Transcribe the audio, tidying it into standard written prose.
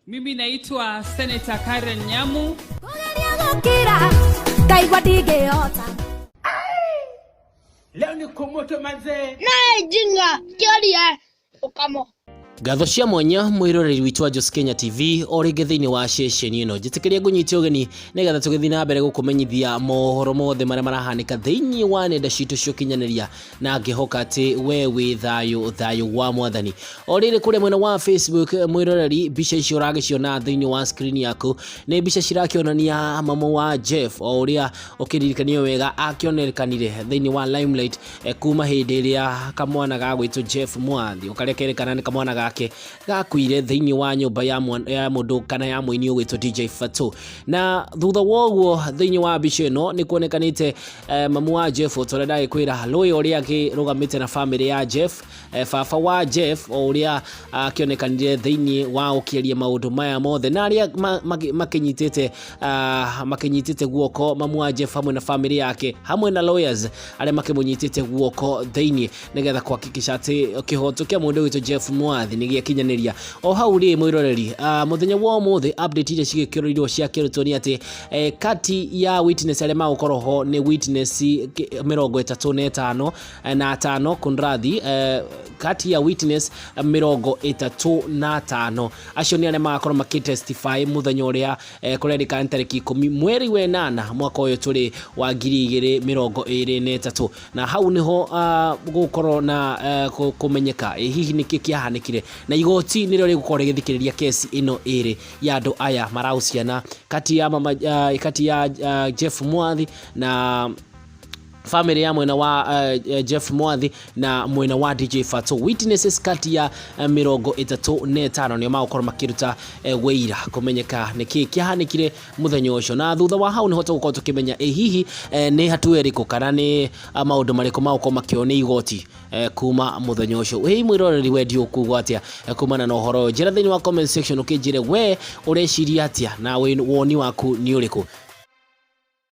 Mimi naitwa Senator Karen Nyamu. Kũgeria gũkira ngaigua ndingĩhota. Leo ni kumoto manzee. Naye jinga kĩoria ũkamo. Ngatho cia mwanya mwĩroreri witũ wa Jos Kenya TV o rĩngĩ thĩinĩ wa ceceni ĩno. Njĩtĩkĩria ngũnyite ũgeni nĩgetha tũgĩthiĩ na mbere gũkũmenyithia mohoro mothe marĩa marahanĩka thĩinĩ wa nenda citũ cia ũkinyanĩria, na ngĩhoka atĩ we wĩ thayũ, thayũ wa mwathani. O rĩrĩ kũrĩa mwena wa Facebook, mwĩroreri, mbica icio ũragĩciona thĩinĩ wa screen yaku nĩ mbica cirakĩonania mamu wa Jeff o ũrĩa ũkĩririkanio wega akĩonekanire thĩinĩ wa limelight kuma hĩndĩ ĩrĩa kamwana ga gwĩtwo Jeff Mwathi, o karĩa kerĩkana nĩ kamwana gake, gakuire thĩinĩ wa nyũmba ya ya mũndũ kana ya mũini ũgwĩtwo DJ Fatxo. Na thutha wa ũguo thĩinĩ wa mbica ĩno nĩ kuonekanĩte mamu wa Jeff, o ta ũrĩa ndagĩkwĩra, lawyer ũrĩa akĩrũgamĩte na famĩlĩ ya Jeff, baba wa Jeff o ũrĩa akĩonekanire thĩinĩ wa ũkĩaria maũndũ maya mothe, na arĩa makĩnyitĩte guoko mamu wa Jeff hamwe na famĩlĩ yake hamwe na lawyers arĩa makĩmũnyitĩte guoko thĩinĩ nĩgetha kuhakikisha atĩ kĩhoto kĩa mũndũ witũ Jeff Mwathi nĩ gĩakinyanĩria. O hau rĩ mwĩroreri, mũthenya wa ũmũthĩ update iria cigĩkĩrĩirwo ciakĩrutwo nĩ atĩ kati ya witness arĩa magũkorwo ho nĩ witness 35 na atano, kunradhi, kati ya witness 35 acio nĩ arĩa magakorwo makĩtestify mũthenya ũrĩa kũrerĩkana nĩ tarĩki 10 mweri wa 8 mwaka ũyũ tũrĩ wa 2023. Na hau nĩho gũgũkorwo na kũmenyeka hihi nĩkĩ kĩahanĩkire, na igoti nĩrĩo rĩgũkorwo rĩgĩthikĩrĩria kesi ĩno ĩrĩ ya andũ aya marahusiana kati ya mama, kati ya Jeff Mwathi na family ya mwena wa Jeff Mwathi na mwena wa DJ Fatxo. Witnesses kati ya 35 nĩo magũkorwo makĩruta wĩira kũmenyeka nĩkĩ kĩahanĩkire mũthenya ũcio, na thutha wa hau nĩho tũgũkorwo tũkĩmenya ĩ hihi nĩ hatua ĩrĩkũ kana nĩ maũndũ marĩkũ magũkorwo makĩoywo nĩ igoti kuma mũthenya ũcio. Ĩ mwĩroreri, wendi ũkuga atĩa kumana na ũhoro ũyũ? Njĩra thĩinĩ wa comment section ũkĩnjĩre we ũreciria atĩa na woni waku nĩ ũrĩkũ.